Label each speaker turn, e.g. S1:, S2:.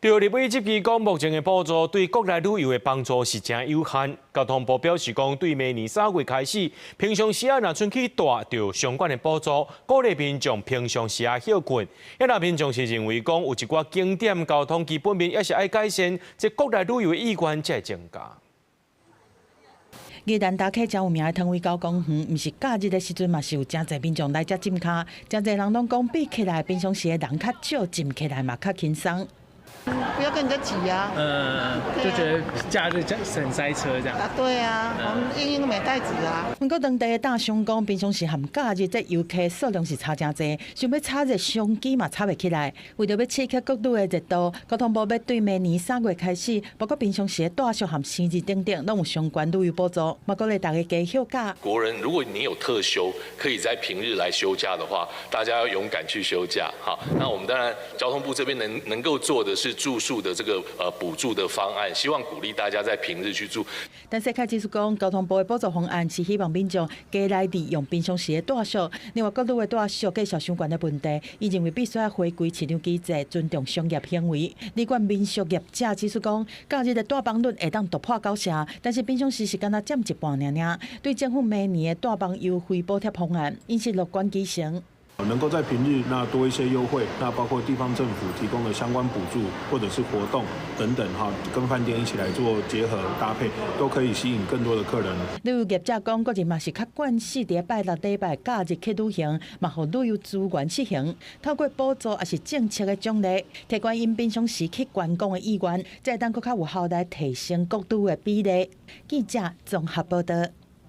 S1: 對，立委質疑講，目前的補助對國內旅遊的幫助是誠有限。交通部表示講，對明年3月開始，平常時啊若出去蹛著相關的補助，鼓勵民眾平常時啊歇睏。也若民眾是認為講，有一寡景點交通基本面也是愛改善，這國內旅遊的意願才會增加。
S2: 宜蘭大溪誠有名的湯圍溝公園，毋是假日的時陣嘛是有誠濟民眾來遮浸跤，誠濟人攏講比起來平常時的人較少，浸起來嘛較輕鬆。
S3: 不要跟人家擠啊！
S4: 嗯，就覺得假日很塞車這樣。
S3: 啊，對啊，我們嬰嬰沒帶子啊。
S2: 毋過當地的大商講，平常時含假日這遊客數量是差誠濟，想欲炒熱商機嘛炒袂起來。為著欲刺激國旅的熱度，交通部欲對明年3月開始，包括平常時的蹛宿含生日等等，攏有相關旅遊補助，嘛鼓勵大家加休假。
S5: 國人，如果你有特休，可以在平日來休假的話，大家要勇敢去休假。好，那我們當然交通部這邊能夠做的是住宿的這個補助的方案，希望鼓勵大家在平日去住。
S2: 但世凱指出講，交通部的補助方案是希望民眾加來利用平常時的蹛宿。另外，國旅的蹛宿繼續相懸的問題，伊認為必須愛回歸市場機制，尊重商業行為。旅館民宿業者指出講，假日的蹛房率會當突破九成，但是平常時是干焦佔一半爾爾。對政府明年的蹛房優惠補貼方案，𪜶是樂觀其成。
S6: 能夠在平日那多一些優惠，那包括地方政府提供的相關補助或者是活動等等哈，跟飯店一起來做結合搭配，都可以吸引更多的客人。
S2: 旅遊業者講，國人嘛是較慣勢佇拜六禮拜假日去旅行，嘛予旅遊資源失衡。透過補助抑是政策的獎勵，提懸𪜶平常時去觀光的意願，才會當閣較有效來提升國旅的比例。記者綜合報導。